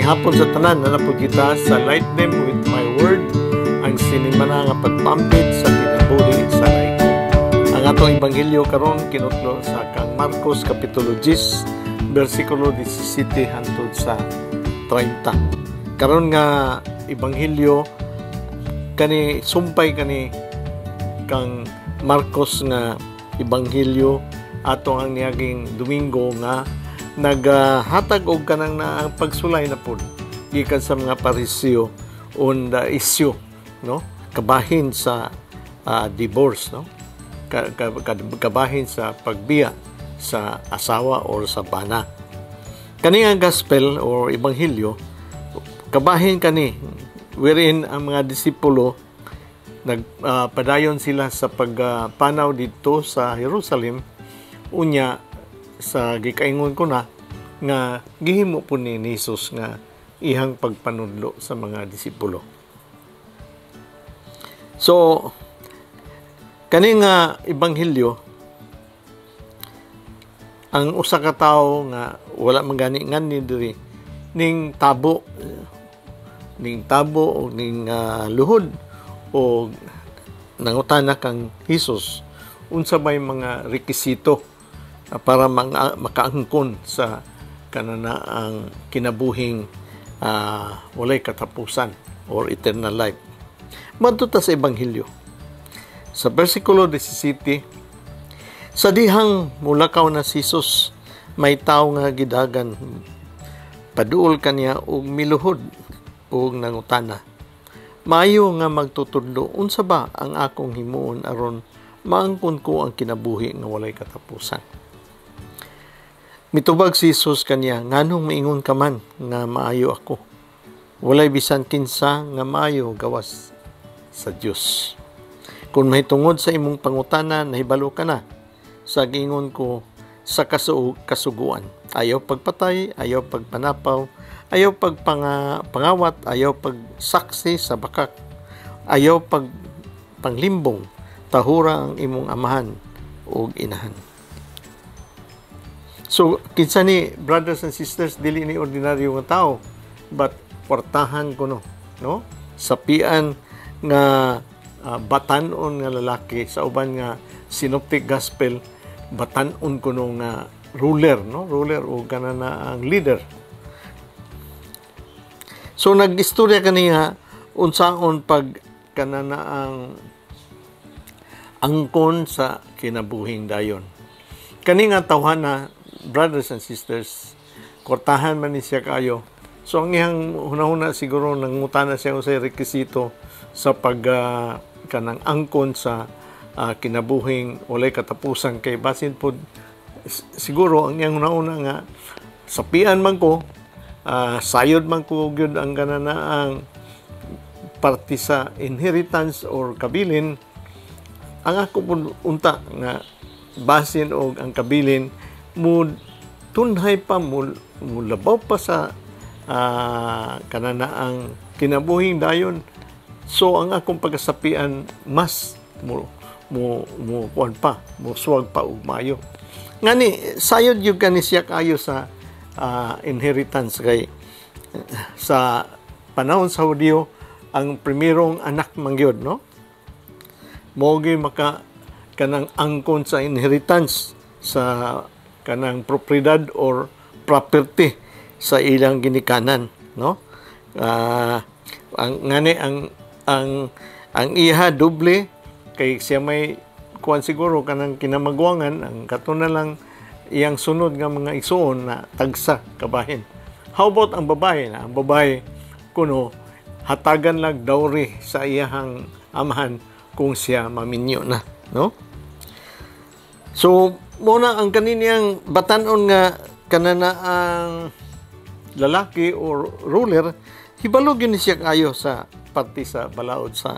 Hapon sa tanan na po kita sa Light Them with My Word, ang sinimana nga pagpampit sa kinabuhi sa laiko. Ang atong ebanghelyo karon kinutlo sa kang Marcos kapitulo 10 bersikulo 17 hangtod sa 30. Karon nga ebanghelyo kani sumpay kani kang Marcos nga ebanghelyo ato ang niaging Domingo nga naghatag og kanang na ang pagsulay na pud gikan sa mga Pariseo on the issue, no, kabahin sa divorce, no, kabahin sa pagbiya sa asawa or sa bana. Kani ang gospel or ebanghelyo kabahin kani wherein ang mga disipulo nagpadayon sila sa pagpanaw didto sa Jerusalem. Unya sa gikaingon ko na nga gihimo po ni Jesus nga ihang pagpanudlo sa mga disipulo. So kani nga ebanghelyo, ang usa ka tawo nga wala man gani ngani diri ning tabo o ning luhod o nangutana kang Jesus unsa may mga rekisito para makaangkon sa kanana ang kinabuhing walay katapusan or eternal life. Madto ta sa ebanghelyo. Sa versikulo 17, sa dihang mulakaw na si Jesus, may tawo nga gidagan paduol kaniya og miluhod og nangutana, "Maayo nga magtutudlo, unsa ba ang akong himuon aron maangkon ko ang kinabuhi nga walay katapusan?" Mitubag si Jesus kaniya, "Nganong maingon ka man nga maayo ako? Walay bisan kinsa nga maayo gawas sa Dios. Kung mahitungod sa imong pangutana, nahibalo ka na sa giingon ko sa kasuguan. Ayaw pagpatay, ayaw pagpanapaw, ayaw pagpangawat, ayaw pagsaksi sa bakak, ayaw pagpanglimbong, tahura ang imong amahan ug inahan." So, kinsa ni, brothers and sisters, dili ni ordinaryo nga tao, but kwartahan kuno, no? Sapian nga batanon nga lalaki. Sa uban nga synoptic gospel, batanon kuno nga ruler, no? Ruler o kana ang leader. So nag-istorya kaniya unsaon pag kanana ang angkon sa kinabuhing dayon. Kani nga tawhana, brothers and sisters, kwartahan man ni siya kayo. So ang iyang hunahuna siguro, nangutana siya unsay rekisito sa pag kanang angkon sa kinabuhing walay katapusan, kay basin pod siguro ang iyang hunahuna nga sapian man ko, sayod man ko gyud ang kanana ang parte sa inheritance or kabilin. Ang ako pud unta nga basin og ang kabilin mo tunhay pa mo, mulabaw pa sa kanana ang kinabuhing dayon. So ang akong pagkasapian mas mo kuan pa, mo suwag pa og maayo. Ngani sayod gyud kani siya kayo sa inheritance, kay sa panahon sa Hudiyo ang primerong anak man gyud, no, mo maka kanang angkon sa inheritance sa kanang propriedad or property sa ilang ginikanan, no? Ang ngani ang iha doble kay siya may kuan siguro kanang kinamagwangan. Ang kato na lang iyang sunod nga mga igsuon na tagsa kabahin. How about ang babae na? Ang babae kuno hatagan lang dowry sa iyahang amahan kung siya maminyo na, no? So muna ang kaniniyang batanon nga kanana ang lalaki or ruler, hibalo gyud ni siya kayo sa parte sa balaod sa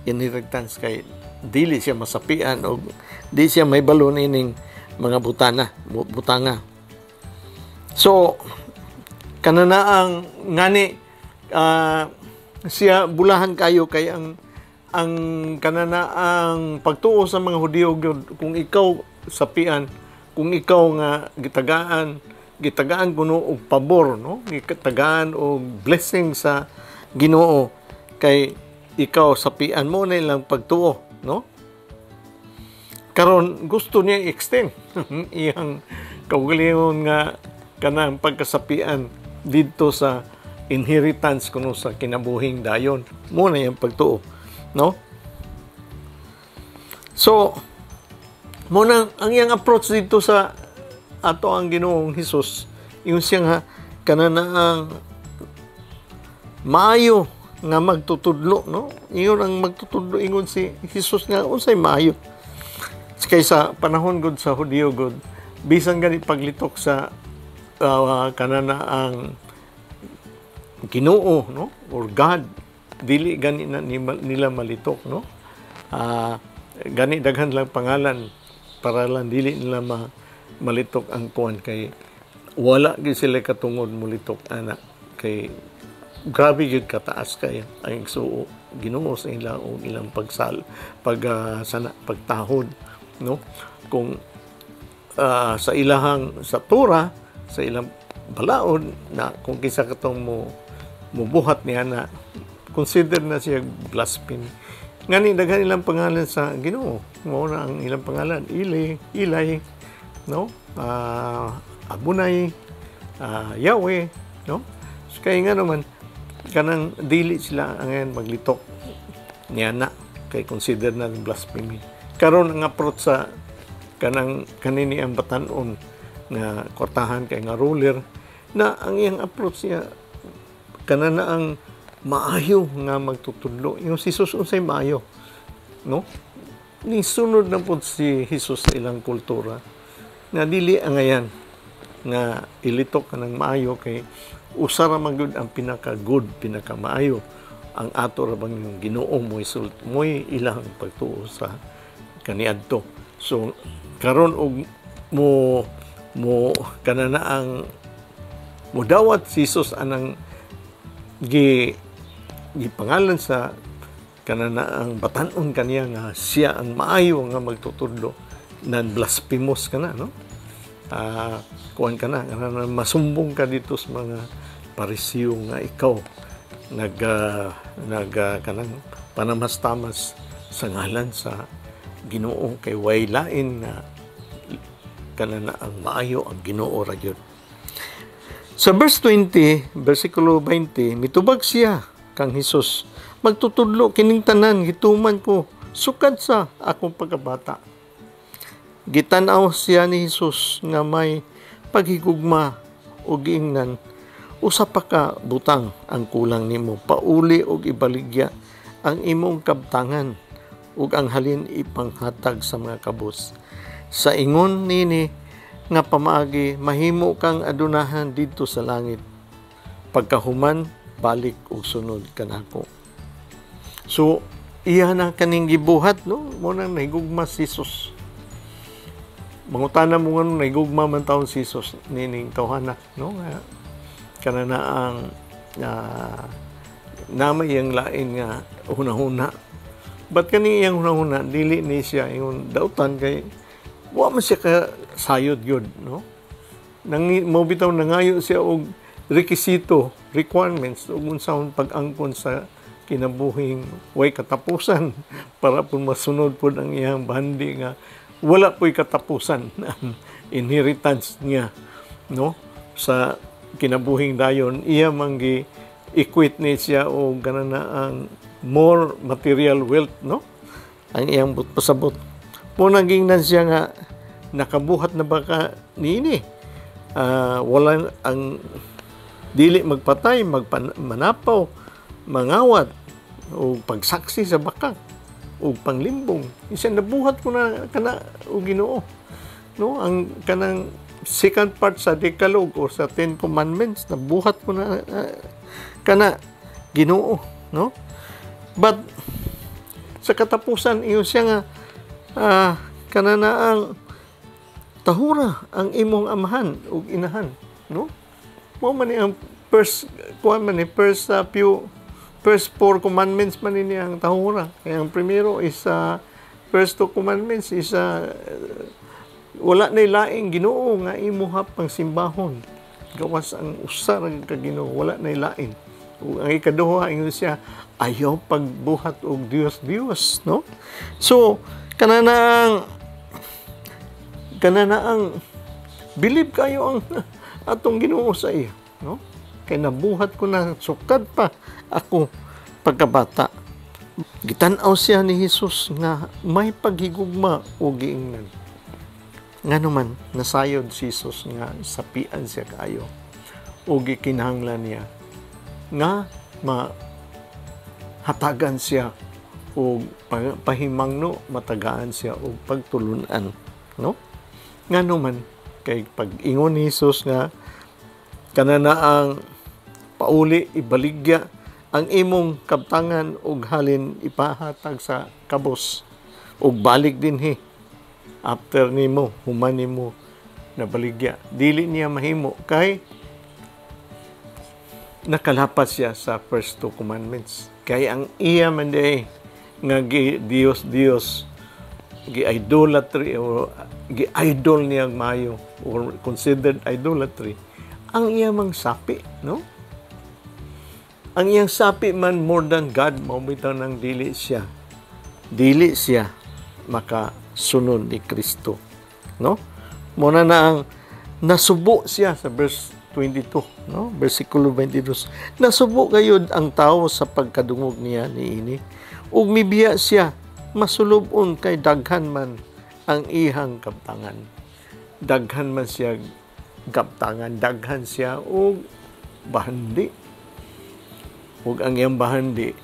inheritance, kay dili siya masapian o di siya may balon ining mga butana butanga. So kanana ang ngani siya bulahan kayo kay ang kanana ang pagtuo sa mga Hudiyo gyud, kung ikaw sapian, kung ikaw nga gitagaan Gitagaan kuno og pabor, no? Gitagaan og blessing sa Ginoo kay ikaw sapian mo na ilang pagtuo, no? Karon gusto niya i-extend iyang kaugalingon nga kanang pagkasapian didto sa inheritance kuno sa kinabuhing dayon. Mo na iyang pagtuo, no? So, mo na ang iyang approach dito sa ato ang Ginoong Hesus, yung siya nga kana ang maayo nga magtutudlo, no? Ingon ang magtutudlo, ingon si Jesus nga unsay maayo. Kaysa panahon gud sa Hudiyo gud, bisan gani paglitok sa kanana ang Ginoo, no, or God, dili gani na nila malitok, no? Gani daghan lang pangalan para lang dili nila malitok ang kuan kay wala gyud sila katungod mulitok ana kay grabe gyud kataas kay ang so Ginoo sa ila og ilang pagsal pag sana pagtahod, no? Kung sa ilahang sa Torah, sa ilang balaod na kung kinsa katong mo mubuhat niya na consider na siya blasphemy. Ngani daghan ilang pangalan sa Ginoo. Mao na ang ilang pangalan, Ili, Ilay, no? Abunay, Yahweh, no? So, kaya nga naman kanang dili sila ang maglitok niya na kay consider na blasphemy. Karon ang approach sa kanang kanini ang batan-on nga kwartahan kay nga ruler na ang iyang approach niya kana na ang maayo nga magtutudlo. Yung si Jesus, unsay maayo, no? Ni sunod na pud si Jesus sa ilang kultura nga dili angayan nga ilitok ka ng maayo kay usa ra man gyud ang pinaka good, pinaka maayo, ang ato ra bang yung Ginoo mo'y mo'y ilang pagtuo sa kaniadto. So karon og mo mo kana na ang mudawat si Jesus anang gi gipangalan sa kana na ang batan-on kaniya nga siya ang maayo nga magtutudlo, nan blasphemous ka na, no? Kuan ka na, kana masumbong ka dito sa mga Parisiyo nga ikaw nag nag kanang panamastamas sa ngalan sa Ginoo kay way lain na kana na ang maayo, ang Ginoo ra gyud. Sa verse 20, versikulo 20, mitubag siya kang Hesus, "Magtutudlo, kining tanan gituman ko sukad sa akong pagkabata." Gitan-aw siya ni Hesus nga may paghigugma ug giingnan, "Usa pa ka butang ang kulang nimo. Pauli og ibaligya ang imong kabtangan ug ang halin ipanghatag sa mga kabus. Sa ingon nini nga pamaagi mahimo kang adunahan didto sa langit. Pagkahuman, balik ug sunod kanako." So iya na kaning gibuhat, no? Mo nang nahigugma si Jesus. Mangutana mo ngano nahigugma man taon si Jesus nining tawhana, no? Kana na ang nama iyang lain nga hunahuna. But kani iyang hunahuna dili ni siya ingon dautan kay wa man siya ka sayod gyud, no? Nang mo bitaw nangayo siya og rekisito, requirements ug unsaon pag-angkon sa kinabuhing way katapusan para pud masunod pud ang iyang bandi nga wala po'y katapusan ang inheritance niya, no, sa kinabuhing dayon. Iya man gi equate ni siya og kana na ang more material wealth, no? Ang iyang but pasabot mo naging nan siya nga nakabuhat na ba ka niini, wala ang dili magpatay, magmanapaw, mangawat o pagsaksi sa bakak o panglimbong. Isa nabuhat ko na kana o Ginoo, no? Ang kanang second part sa Decalogue or sa Ten Commandments, nabuhat ko na kana, Ginoo, no? But sa katapusan iyo siya nga kana na ang tahura ang imong amahan ug inahan, no? Mo man ni ang first kuan man ni first few first four commandments man ni ang tahura. Kaya ang primero is first two commandments is wala na laing Ginoo nga imuha pang simbahon. Gawas ang usa ra ka Ginoo, wala na lain. Ug ang ikaduha, ingon siya, ayaw pagbuhat og Dios Dios, no? So kana na ang believe kayo ang atong Ginoo sa iya, no? Kay nabuhat ko na sukad pa ako pagkabata. Gitan-aw siya ni Jesus nga may paghigugma o giingnan. Ngano man nasayod si Jesus nga sapian siya kaayo o gikinahanglan niya nga mahatagan siya o pahimangno, matagaan siya og pagtulunan, no? Ngano man kay pag-ingon ni Jesus nga kana na ang pauli, ibaligya ang imong kabtangan ug halin ipahatag sa kabos ug balik dinhi after nimo, human nimo nabaligya, dili niya mahimo kay nakalapas siya sa first two commandments, kay ang iya man diay nga gi Dios Dios, gi idolatry o gi idol niya mayo or considered idolatry ang iya mang sapi, no? Ang iyang sapi man more than God. Mao bitaw nang dili siya makasunod ni Kristo, no? Mo na na ang nasubo siya sa verse 22, no? Versikulo 22, nasubo gayud ang tao sa pagkadungog niya niini ug mibiya siya masulub-on kay daghan man ang ihang kabtangan. Daghan man siya kabtangan, daghan siya og bahandi, ug ang iyang bahandi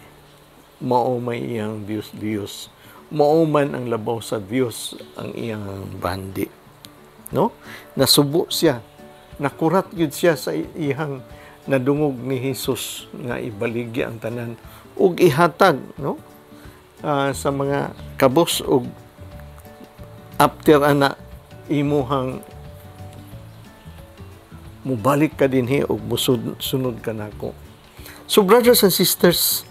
mao may iyang Dios Dios, mao man ang labaw sa Dios ang iyang bahandi, no? Nasubo siya, nakurat gyud siya sa iyang nadungog ni Jesus nga ibaligya ang tanan ug ihatag, no, sa mga kabos ug after ana imuhang mubalik ka dinhi ug musud sunod ka nako. So brothers and sisters,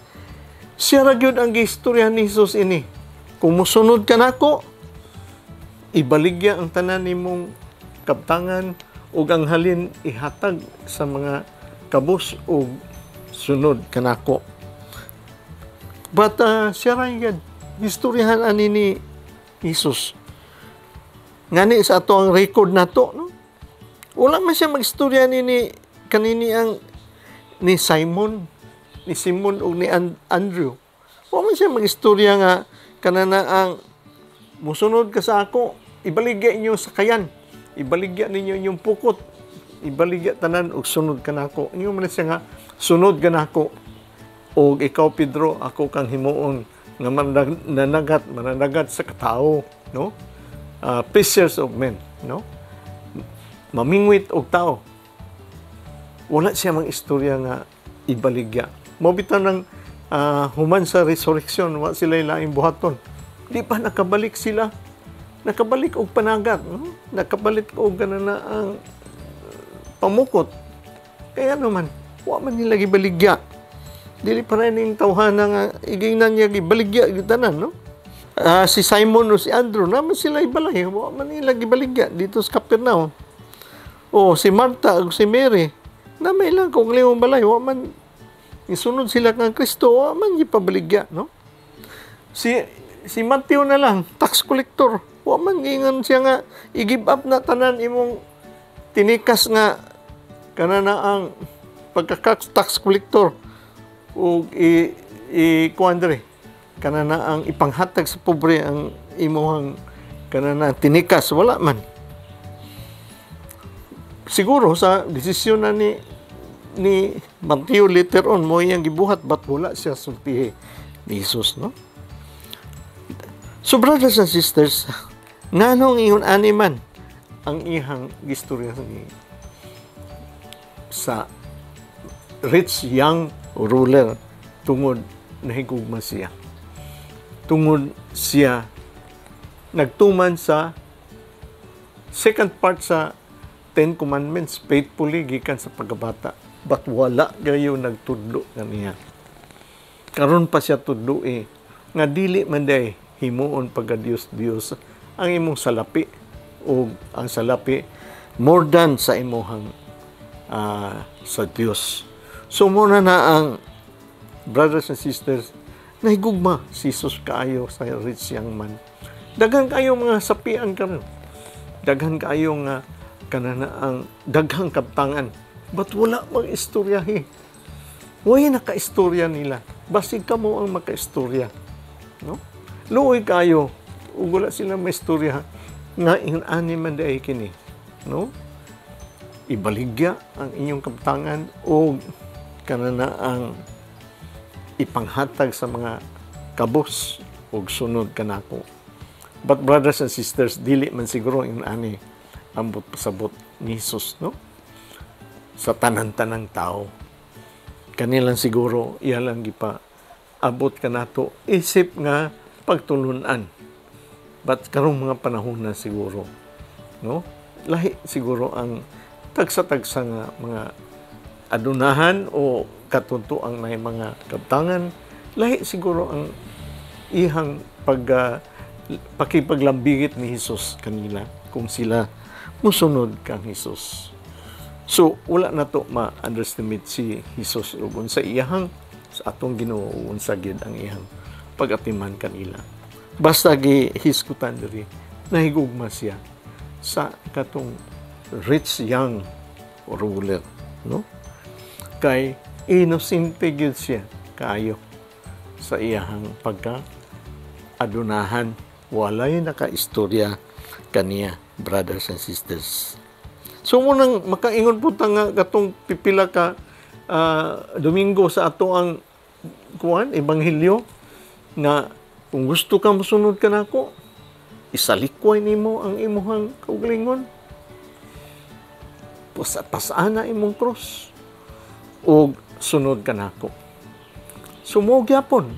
siya ra gyud ang giistorya ni Jesus ini. Kung musunod ka nako, ibaligya ang tanan nimong kabtangan ug ang halin ihatag sa mga kabos ug sunod kanako. But siya ra gyud istoryahan ani ni Jesus. Ngani sa ato ang record nato, no? Wala man siya magstorya ni kanini ang ni Simon, ni Simon ug ni Andrew. Wala man siya magistorya nga kanana ang musunod ka sa ako, ibaligya inyo sakayan, ibaligya ninyo inyong pukot, ibaligya tanan ug sunod ka nako. Inyo man siya nga sunod ka nako. Og ikaw, Pedro, ako kang himuon nga mananagat sa katao, no? Fishers of men, no? Mamingwit og tao. Wala siya mang istorya nga ibaligya. Mao bitaw nang human sa resurrection, wa sila laing buhaton. Di pa nakabalik sila. Nakabalik og panagat, no? Nakabalik og ganun na ang pamukot. Kaya naman, wa man nila gibaligya. Dili pa rin yung tawhana nga igingnan niya gibaligya gitanan, no? Si Simon o si Andrew, naman sila ibalay, wa man nila gibaligya dito sa Capernaum. O si Martha o si Mary, na may lang kung limang balay, wa man isunod sila kang Kristo, wa man gipabaligya, no? Si Matthew na lang, tax collector, wa man giingon siya nga i-give up na tanan imong tinikas nga kana na ang pagka tax collector ug i kuan diri kana na ang ipanghatag sa pobre ang imuhang kana na tinikas. Wala man. Siguro sa desisyon na ni Matthew later on mo iyang gibuhat, but wala siya sultihi ni Jesus, no? So brothers and sisters, nganong ingon ani man ang ihang gistorya ni sa rich young ruler? Tungod nahigugma siya, tungod siya nagtuman sa second part sa Ten Commandments faithfully gikan sa pagkabata, but wala gayo nagtudlo kaniya. Karon pa siya tudlo eh nga dili man day himuon pagka Dios Dios ang imong salapi o ang salapi more than sa imuhang sa Dios. So muna na ang, brothers and sisters, nahigugma si Jesus kaayo sa rich young man. Daghan kayo mga sapian karon. Daghan kayo nga kanana ang daghang kabtangan. But wala mang istoryahe. Way nakaistorya nila. Basig kamo ang makaistorya. No? Luoy kayo ug wala sila maistorya nga ingon-ani man diay kini. No? Ibaligya ang inyong kabtangan o kanana ang ipanghatag sa mga kabos ug sunod kanako. But brothers and sisters, dili man siguro ingon ani ang pasabot ni Jesus, no? Sa tanan-tanang tao. Kanilang siguro iya lang gipa abot kanato isip nga pagtulunan. But karong mga panahon na siguro, no? Lahi siguro ang tagsa-tagsa nga mga adunahan o katunto ang may mga kabtangan, lahi siguro ang ihang pakipaglambigit ni Jesus kanila kung sila musunod kang Jesus. So, wala na to ma-underestimate si Jesus ug unsa iyahang sa atong Ginoo, unsa gid ang iyang pag-atiman kanila. Basta gihisgutan diri, nahigugma siya sa katong rich young ruler, no? Kay inosente gyud siya kaayo sa iyahang pagka adunahan, walay nakaistorya kaniya, brothers and sisters. So munang makaingon po ta nga katong pipila ka Domingo sa ato ang kuan ebanghelyo nga kung gusto ka mosunod ka nako, isalikway nimo ang imuhang kaugalingon, pasana imong cross ug sunod ka nako. So mo gyapon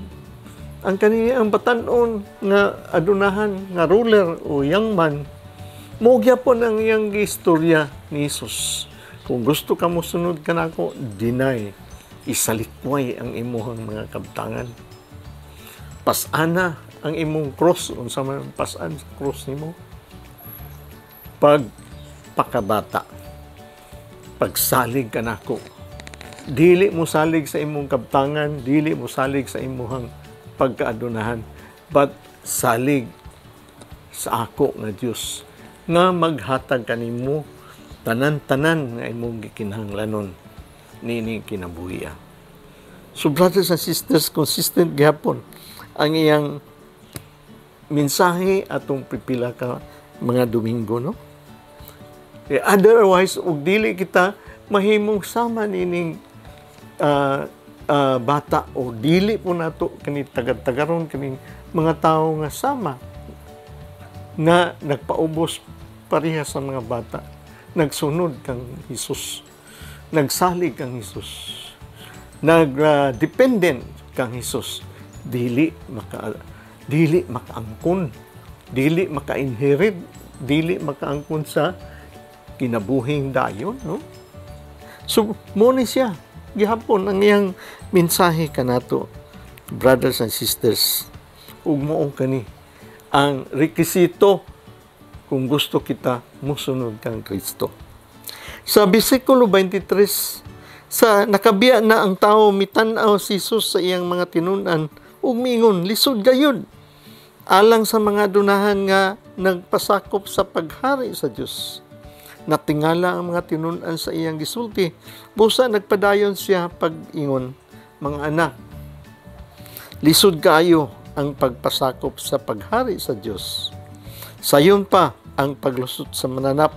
ang kani ang batan-on nga adunahan nga ruler o young man, mo gyapon ang iyang gistorya ni Jesus. Kung gusto ka mosunod kanako, deny, isalikway ang imuhang mga kabtangan. Pasana ang imong cross, unsa man pasan sa cross nimo? Pag pakabata, pagsalig kanako. Dili mo salig sa imong kabtangan, dili mo salig sa imuhang pagkaadunahan, but salig sa ako nga Dios nga maghatag kanimo tanan-tanan nga imong gikinahanglanon niini kinabuhi. So brothers and sisters, consistent gihapon ang iyang mensahe atong pipila ka mga Domingo, no? Eh, otherwise, ug dili kita mahimong sama nining bata o dili po nato kani tagad-tagaron kining mga tawo nga sama nga nagpaubos pareha sa mga bata, nagsunod kang Hesus, nagsalig kang Hesus, nag-dependent kang Hesus, dili makaangkon, dili maka-inherit, dili makaangkon sa kinabuhing dayon, no? So mo ni siya gihapon ang iyang mensahe kanato, brothers and sisters, ug mao kani ang rekisito kung gusto kita musunod kang Kristo. Sa bersikulo 23, sa nakabiya na ang tao, mitan-aw si Jesus sa iyang mga tinun-an ug miingon, "Lisod gayud alang sa mga dunahan nga nagpasakop sa paghari sa Dios." Natingala ang mga tinun-an sa iyang gisulti. Busa nagpadayon siya pag-ingon, "Mga anak, lisod kaayo ang pagpasakop sa paghari sa Dios. Sayon pa ang paglusot sa mananap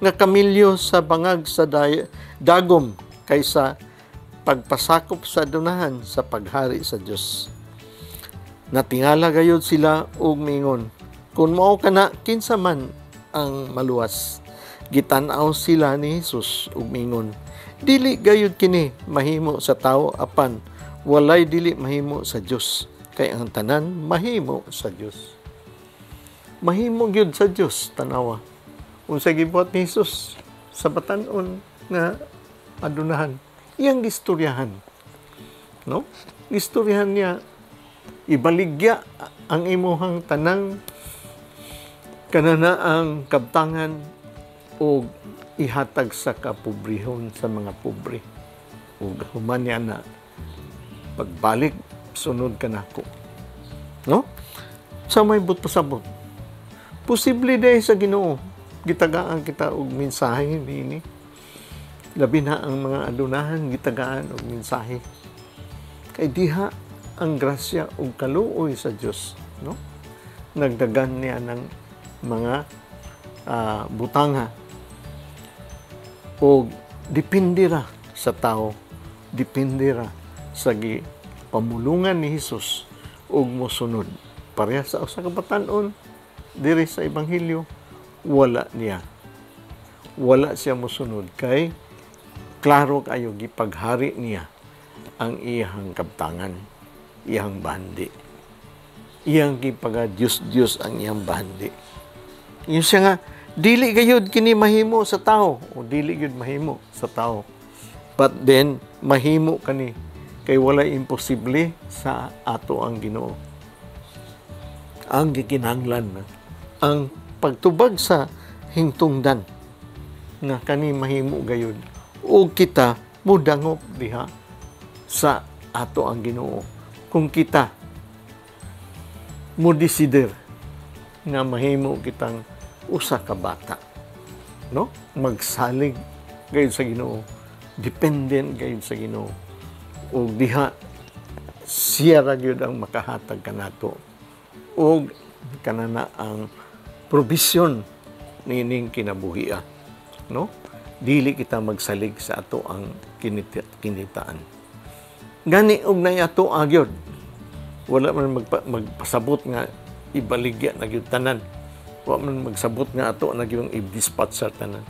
nga kamilyo sa bangag sa dagom kaysa pagpasakop sa dunahan sa paghari sa Dios." Natingala gayud sila ug miingon, "Kung mao kana, kinsa man ang maluwas?" Gitan-aw sila ni Jesus ug miingon, "Dili gayud kini mahimo sa tawo, apan walay dili mahimo sa Dios, kay ang tanan mahimo sa Dios." Mahimo gyud sa Dios, tanawa. Unsa gibuhat ni Jesus sa batan-on nga adunahan, iyang gistoryahan. No? Gistoryahan niya, ibaligya ang imuhang tanang kanana ang kabtangan o ihatag sa kapobrehon, sa mga pobre. Ug human niya na pagbalik, sunod ka nako, no? Sa may buot pasabot, posible diay sa Ginoo. Gitagaan kita og mensahe niini, labi na ang mga adunahan, gitagaan og mensahe kay diha ang grasya ug kaluoy sa Dios, no? Nagdagan niya ng mga butanga o depende ra sa tao, depende ra sa gi pamulungan ni Hesus ug mosunod. Pareha sa usa ka batan-on diri sa ebanghelyo, wala siya mosunod kay klaro kayo gipaghari niya ang iyang kabtangan, iyang bahandi, iyang gipaga Dios Dios ang iyang bahandi. Ingon siya nga dili gayud kini mahimo sa tao, o dili gyud mahimo sa tao, but then mahimo kani kay wala imposible sa ato ang Ginoo. Ang gikinahanglan ang pagtubag sa hingtungdan nga kani mahimo gayud ug kita mudangop diha sa ato ang Ginoo kung kita mo desider nga mahimo kitang usa ka bata, no? Magsalig gayud sa Ginoo, dependent gayud sa Ginoo, ug diha siya ra gyud ang makahatag kanato ug kanana ang provision niining kinabuhia, no? Dili kita magsalig sa ato ang kinitaan. Gani og nay ato agyod, wala man magpasabot nga ibaligya na gyud tanan, wa man magsabot nga ato na gyud i-dispatch sa tanan.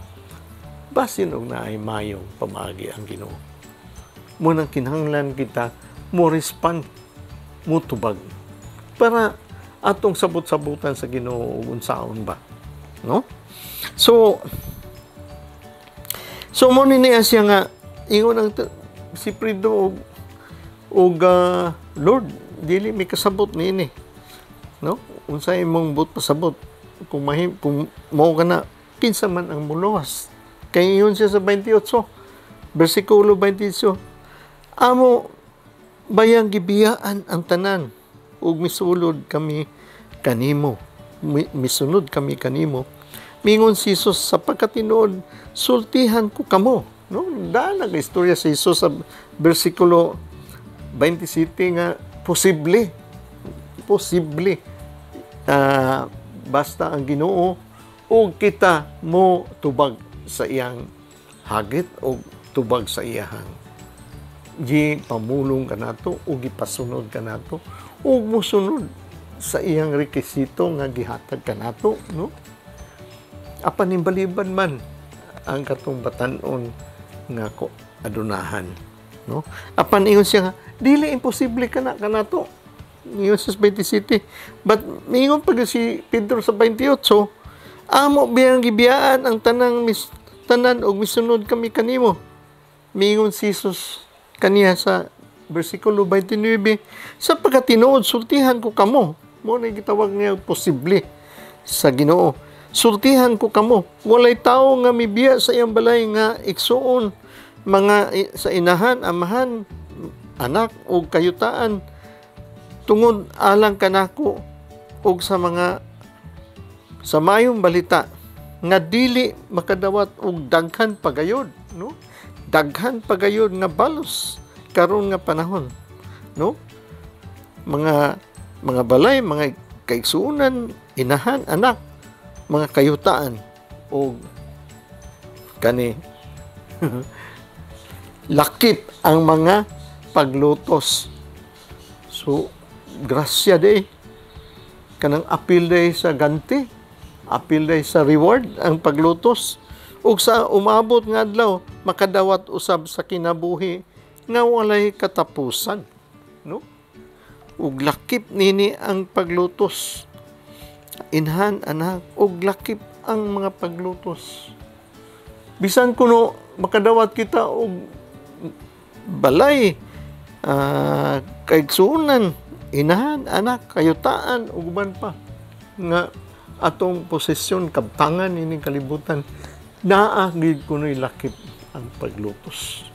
Basin og naay mayong pamaagi ang Ginoo. Mo nang kinahanglan kita mo respond, mo tubag para atong sabot-sabutan sa Ginoo ug unsaon ba, no? So mo ni niya siya nga ingon ang si Pedro og "Lord, dili mi kasabot niini, no? Unsa imong buot pasabot? Kung mao ka na, kinsa man ang muluwas?" Kay ingon siya sa 28, bersikulo 28, "Amo bayang gibiyaan ang tanan ug misulod kami kanimo, misunod kami kanimo." Mingon si Jesus, "Sa pagkatinuod sultihan ko kamo," no? Daan ang istorya si Jesus sa bersikulo 27 nga posible, posible, basta ang Ginoo ug kita mo tubag sa iyang hagit o tubag sa iyahang gi pamulong kanato o gipasunod kanato ug mosunod sa iyang rekisito nga gihatag kanato, no? Apan imbaliban man ang katong batan-on nga ko adunahan, no? Apan ingon siya nga dili imposible kana kanato, ingon sa 27. But mingon pag si Pedro sa 28, "Amo biyang gibiyaan ang tanang tanan og misunod kami kanimo?" Mingon si Jesus kaniya sa bersikulo 29, "Sa pagkatinuod sultihan ko kamo." Mo na gitawag niya posible sa Ginoo. "Sultihan ko kamo, walay tawo nga mibiya sa iyang balay nga igsuon, mga sa inahan, amahan, anak o kayutaan tungod alang kanako og sa mga sa mayong balita nga dili makadawat og daghan pagayod," no? Daghan pagayod nga balos karon nga panahon, no? Mga balay, mga kaigsuonan, inahan, anak, mga kayutaan og kani lakip ang mga paglutos. So grasya day kanang apil day sa ganti, apil day sa reward ang paglutos, ug sa umabot nga adlaw makadawat usab sa kinabuhi nga walay katapusan, no? Ug lakip nini ang paglutos, inhan, anak, ug lakip ang mga paglutos. Bisan kuno makadawat kita og balay, kaigsuonan, inahan, anak, kayutaan ug uban pa nga atong posesyon, kabtangan ining kalibutan. Naa gid kuno'y lakip ang paglutos.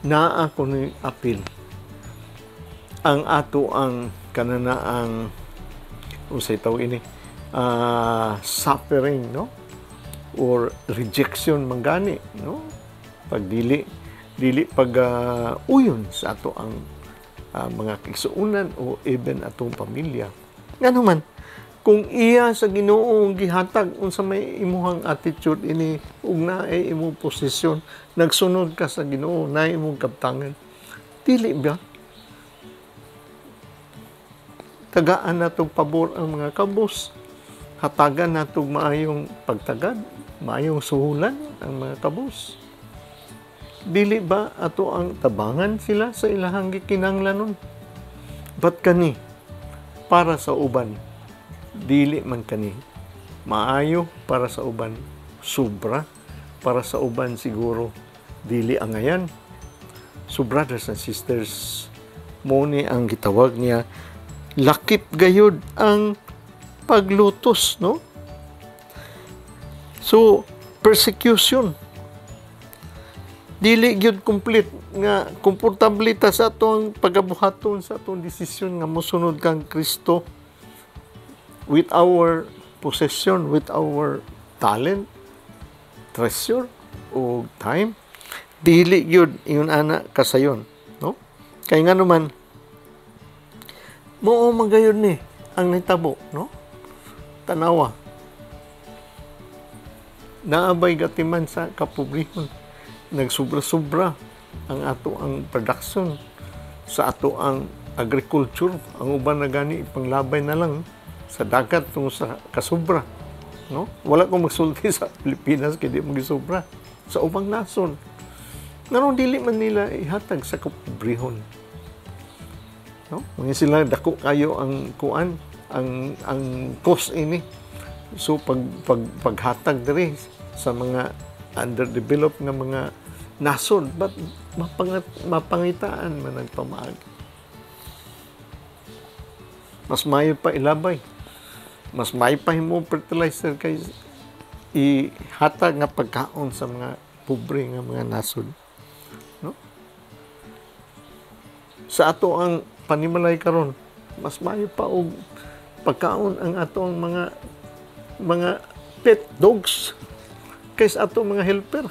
Naa kuno'y apil. Ang ato ang kananaang unsay tawag ini, suffering, no, or rejection man gani, no, pag dili dili pag uyon sa ato ang mga kaigsuonan o even atong pamilya. Ngano man kung iya sa Ginoo gihatag, unsa may imuhang attitude ini ug naay imong posisyon, nagsunod ka sa Ginoo, naay imong kabtangan, dili ba tagaan natong pabor ang mga kabos, hatagan natong maayong pagtagad, maayong suhulan ang mga kabos? Dili ba ato ang tabangan sila sa ilahang gikinahanglanon? But kani para sa uban, dili man kani maayo para sa uban, sobra para sa uban, siguro dili angayan. So brothers and sisters, mo ni ang gitawag niya, lakip gayud ang paglutos, no? So persecution, dili gyud complete nga komportable ta sa atong pagabuhaton sa atong desisyon nga mosunod kang Kristo with our possession, with our talent, treasure o time. Dili gyud ingon ana kasayon, no? Kay nga naman mao man gayud ni ang nitabo, no? Tanawa, naabay gatiman sa kapobrehon, nagsubra-sobra ang ato ang production sa ato ang agriculture. Ang uban na gani ipanglabay na lang sa dagat tungod sa kasubra, no? Wala ko magsulti sa Pilipinas kay di mo gisobra sa ubang nason. Nganong dili man nila ihatag sa kapobrehon, no? Mga sila dako kayo ang kuan, ang cost ini. So pag, pag paghatag diri sa mga underdeveloped nga mga nasod, but mapangitaan man ang pamaagi. Mas mayo pa ilabay. Mas mayo pa himo fertilizer kay ihatag nga pagkaon sa mga pobre nga mga nasod. No? Sa ato ang panimalay karon, mas mayo pa og pagkaon ang ato ang mga pet dogs kaysa ato mga helper.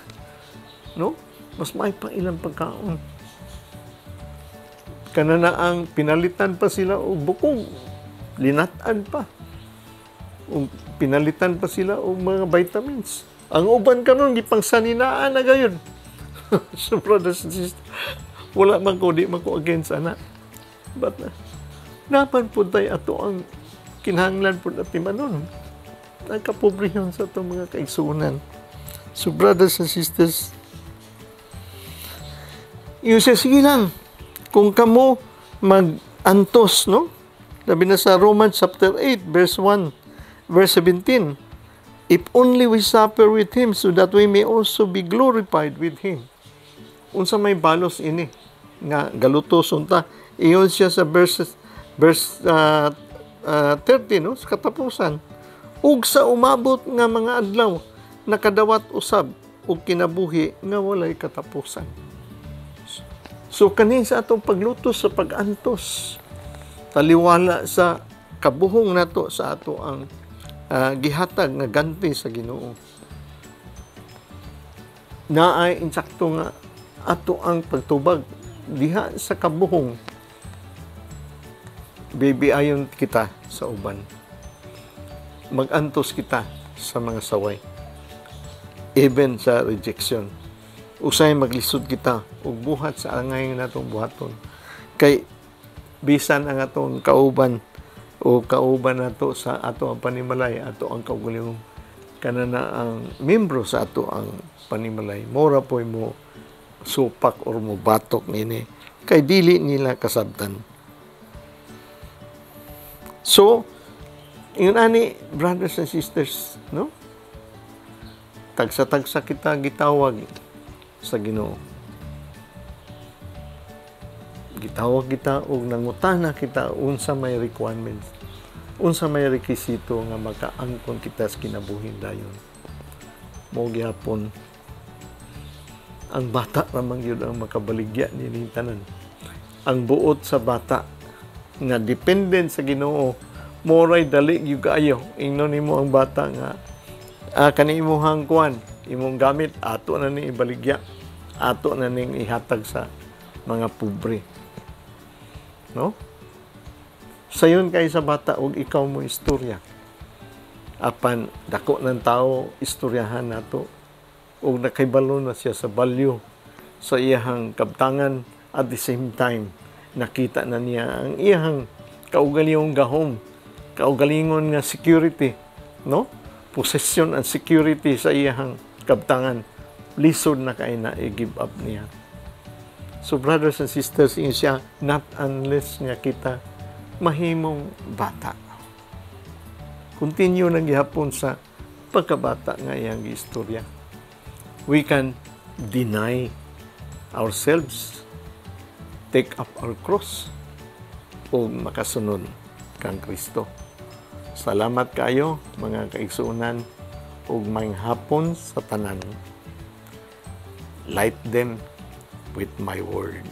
No? Mas mayo pa ilang pagkaon. Kanana ang pinalitan pa sila og bukog, linatan pa. O pinalitan pa sila og mga vitamins. Ang uban karon gipangsaninaan na gayon. So brothers and sisters, wala man ko, di man ko against ana. But napan pud tay ato ang kinahanglan pud atimanon. Nagkapobrehon sa atong mga kaigsuonan. So brothers and sisters, yung siya, sige lang, kung kamo mag-antos, no? Labi na sa Romans chapter 8, verse 1, verse 17. "If only we suffer with Him so that we may also be glorified with Him." Unsa may balos ini nga galutos unta? Iyon siya sa verse 30, no, sa katapusan. Ug sa umabot nga mga adlaw nakadawat usab og kinabuhi nga walay katapusan. So kani sa atong paglutos, sa pag-antos, taliwala sa kabuhong nato sa ato ang gihatag nga ganti sa Ginoo. Naay insakto nga ato ang pagtubag diha sa kabuhong, baby, ayon kita sa uban. Magantos kita sa mga saway. Even sa rejection. Usay maglisod kita ug buhat sa angay natong buhaton. Kay bisan ang atong kauban o kauban nato sa ato ang panimalay, ato ang kaugalingong kanana ang membro sa ato ang panimalay, mora po'y mo supak or mo batok nini kay dili nila kasabtan. So, yun ani, brothers and sisters, no? Tagsa-tagsa kita gitawag sa Ginoo. Gitawag kita og nangutana kita unsa may requirements, unsa may rekisito nga makaangkon kita sa kinabuhi dayon. Mao gihapon ang bata ra man gyud ang makabaligya nining tanan. Ang buot sa bata nga dependent sa Ginoo moray dali gyud kaayo. Ingnon nimo ang bata nga kani imuhang kuan, imong gamit, ato na ning ibaligya, ato na ning ihatag sa mga pobre, no? Sayon kay sa bata ug ikaw mo istorya. Apan dako ng tao, istoryahan nato ug nakahibalo na siya sa value sa iyahang kabtangan. At the same time, nakita na niya ang iyahang kaugalingong gahom, kaugalingon nga security, no, possession and security sa iyahang kabtangan. Lisod na kay na i-give up niya. So brothers and sisters, ingon siya, not unless nga kita mahimong bata. Continue na gihapon sa pagkabata nga iyang istorya. We can deny ourselves, take up our cross, o makasunod kang Kristo. Salamat kayo, mga kaigsuonan, ug maayong hapon sa tanan. Light them with my word.